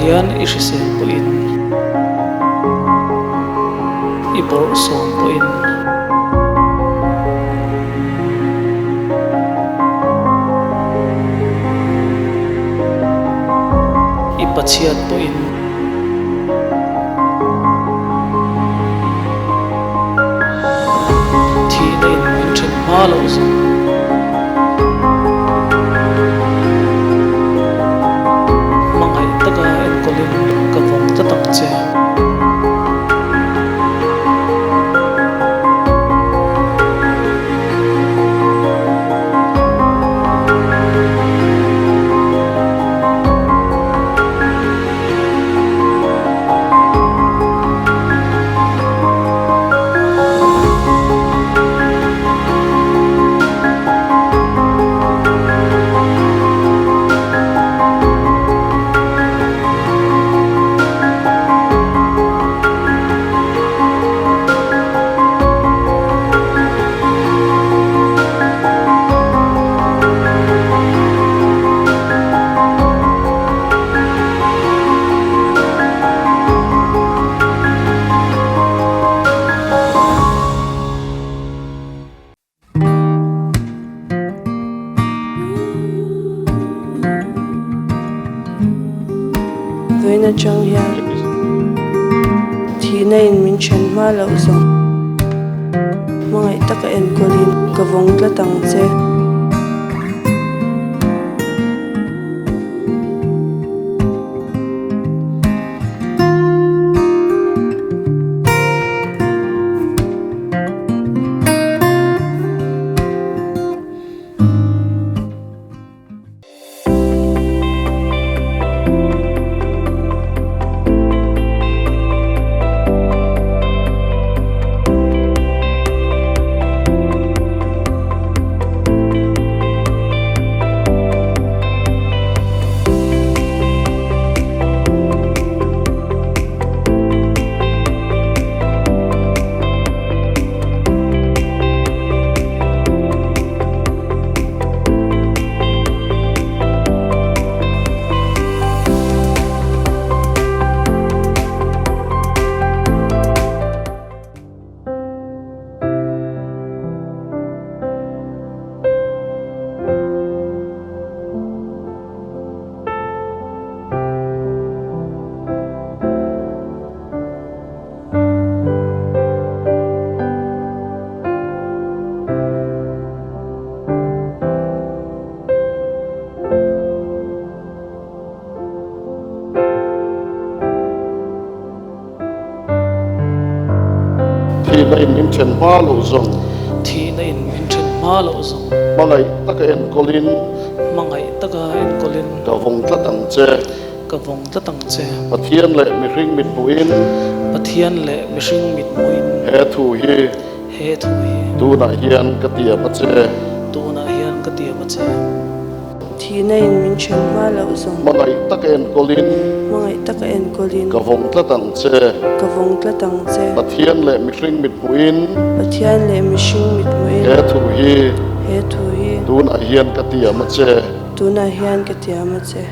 hian i hrisel pawhin, i bawrhsawm pawhin. I pachhiat pawhin. Thihna in min then hma loh zawng. Hmangaih taka enkawlin ka vawng tlat ang che. Vawiin atang hian thihna in min then hma loh zawng hmangaih taka enkawlin ka vawng tlat ang che. Thihna in min then hma loh zawng. Thihna in min then hma loh zawng. Hmangaih taka enkawlin. Hmangaih taka enkawlin. Ka vawng tlat ang che. Ka vawng tlat ang che. Pathian leh mihring mithmuhin. Pathian leh mihring mithmuhin. He thu hi. He thu hi. Tunah hian ka tiam a che. Tunah hian ka tiam a che. Thihna in min then hma loh zawng. Hmangaih taka enkawlin. Hmangaih taka enkawlin. Ka vawng tlat ang che. Ka vawng tlat ang che. Pathian leh mihring mithmuhin. Pathian leh mihring mithmuhin. He thu hi. He thu hi. Tunah hian ka tiam a che. Tunah hian ka tiam a che.